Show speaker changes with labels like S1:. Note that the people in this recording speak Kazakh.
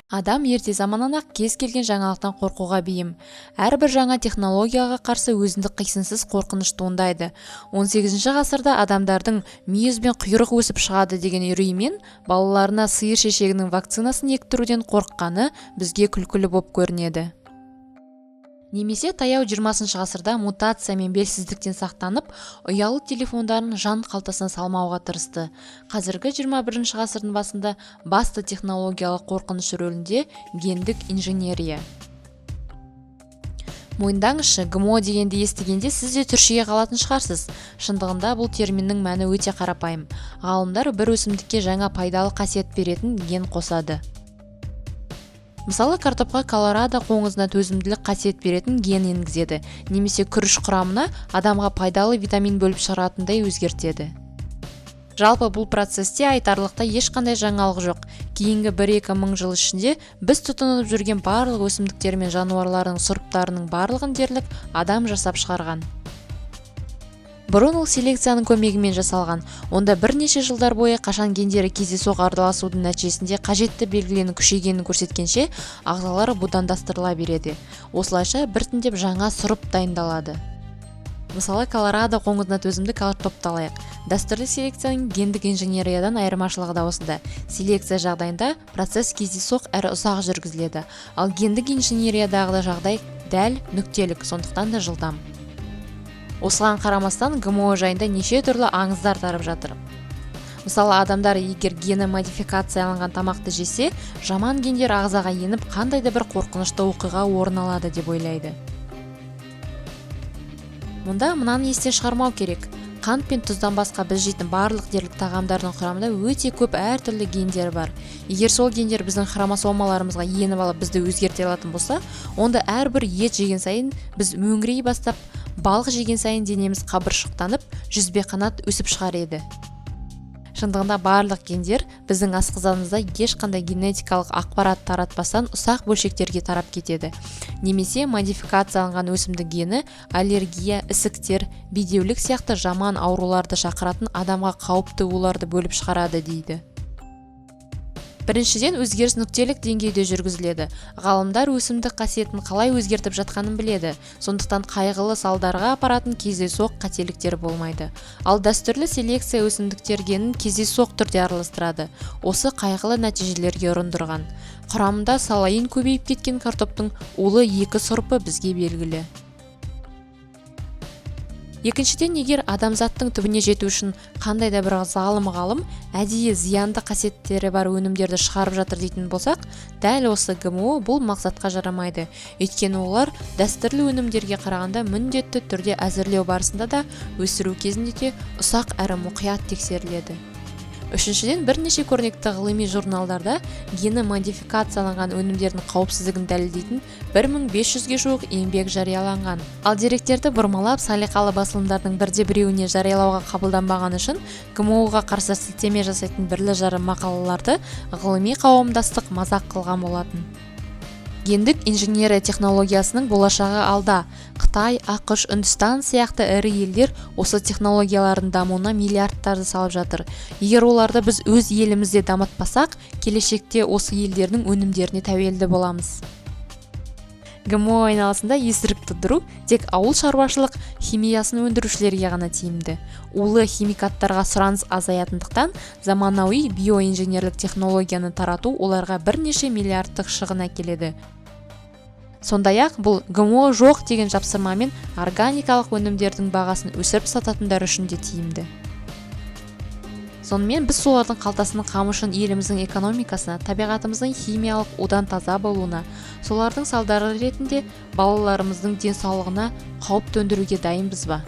S1: Адам ерте заманнан-ақ кез келген жаңалықтан қорқуға бейім. Әрбір жаңа технологияға қарсы өзіндік қисынсыз қорқыныш туындайды. 18 ғасырда адамдардың мүйіз бен құйрық өсіп шығады деген үреймен балаларына сиыр шешегінің вакцинасын ектіруден қорыққаны бізге күлкілі боп көрінеді. Немесе таяу 20 ғасырда мутация мен белсіздіктен сақтанып, ұялы телефондарын жан қалтасына салмауға тырысты. Қазіргі 21 ғасырдың басында басты технологиялық қорқыныш рөлінде гендік инженерия. Мойындаңызшы, ГМО дегенді естігенде сіз де түршіге қалатын шығарсыз. Шындығында, бұл терминнің мәні өте қарапайым. Ғалымдар бір өсімдікке жаңа пайдалы қасиет беретін ген қосады. Мысалы, картопқа колорадо қоңызына төзімділік қасиет беретін ген енгізеді немесе күріш құрамына адамға пайдалы витамин бөліп шығаратындай өзгертеді. Жалпы, бұл процесте айтарлықтай ешқандай жаңалық жоқ. Кейінгі 1-2 мың жыл ішінде біз тұтынып жүрген барлық өсімдіктер мен жануарлардың сұрыптарының барлығын дерлік адам жасап шығарған. Бұрын ол селекцияның көмегімен жасалған. Онда бірнеше жылдар бойы, қашан гендері кездейсоқ араласудың нәтижесінде қажетті белгіленің күшейгенін көрсеткенше, ағзалар будандастырыла береді. Осылайша біртіндеп жаңа сұрып дайындалады. Мысалы, колорадо қоңызына төзімді картопты алайық. Дәстүрлі селекцияның гендік инженериядан айырмашылығы да осында: селекция жағдайында процесс кездейсоқ әрі ұзақ жүргізіледі, ал гендік инженериядағы жағдай дәл, нүктелік, сондықтан да жылдам. Осыған қарамастан, ГМО жайында неше түрлі аңыздар тарап жатыр. Мысалы, адамдар егер гені модификацияланған тамақты жесе, жаман гендер ағзаға еніп, қандай да бір қорқынышты оқиға орын алады деп ойлайды. Мұнда мынаны естен шығармау керек: қант пен тұздан басқа біз жейтін барлық дерлік тағамдардың құрамында өте көп әртүрлі гендер бар. Егер сол гендер біздің хромосомаларымызға еніп алып, бізді өзгерте алатын болса, онда әрбір ет жеген сайын біз мөңірей бастап, балық жеген сайын денеміз қабыршықтанып, жүзбе қанат өсіп шығар еді. Шындығында, барлық гендер біздің асқазанымызда ешқандай генетикалық ақпарат таратпастан ұсақ бөлшектерге тарап кетеді. Немесе модификацияланған өсімдік гені аллергия, ісіктер, бедеулік сияқты жаман ауруларды шақыратын, адамға қауіпті уларды бөліп шығарады дейді. Біріншіден, өзгеріс нүктелік деңгейде жүргізіледі. Ғалымдар өсімдік қасиетін қалай өзгертіп жатқанын біледі, сондықтан қайғылы салдарға апаратын кездейсоқ қателіктер болмайды. Ал дәстүрлі селекция өсімдіктер генін кездейсоқ түрде араластырады. Осы қайғылы нәтижелерге ұрындырған. Құрамында соланин көбейіп кеткен картоптың улы екі сұрпы бізге белгілі. Екіншіден, егер адамзаттың түбіне жету үшін қандай да бір залым ғалым әдейі зиянды қасиеттері бар өнімдерді шығарып жатыр дейтін болсақ, дәл осы ГМО бұл мақсатқа жарамайды. Өйткені олар дәстүрлі өнімдерге қарағанда міндетті түрде әзірлеу барысында да, өсіру кезінде де ұсақ әрі мұқият тексеріледі. Үшіншіден, бірнеше көрнекті ғылыми журналдарда гені модификацияланған өнімдердің қауіпсіздігін дәлелдейтін 1500-ге жуық еңбек жарияланған. Ал деректерді бұрмалап, салиқалы басылымдардың бірде біреуіне жариялауға қабылданбағаны үшін ГМО-ға қарсы сілтеме жасайтын бірлі жарым мақалаларды ғылыми қауымдастық мазақ қылған болатын. Гендік инженерия технологиясының болашағы алда. Қытай, АҚШ, Үндістан сияқты ірі елдер осы технологиялардың дамуына миллиардтарды салып жатыр. Егер оларды біз өз елімізде дамытпасақ, келешекте осы елдердің өнімдеріне тәуелді боламыз. ГМО айналасында есірік тудыру тек ауыл шаруашылық химиясын өндірушілерге ғана тиімді. Улы химикаттарға сұраныс азаятындықтан, заманауи биоинженерлік технологияны тарату оларға бірнеше миллиардтық шығын әкеледі. Сондай ақ бұл ГМО жоқ деген жапсырмамен органикалық өнімдердің бағасын өсіріп сататындар үшін де тиімді. Сонымен, біз солардың қалтасының қамы үшін еліміздің экономикасына, табиғатымыздың химиялық удан таза болуына, солардың салдары ретінде балаларымыздың денсаулығына қауіп төндіруге дайынбыз ба?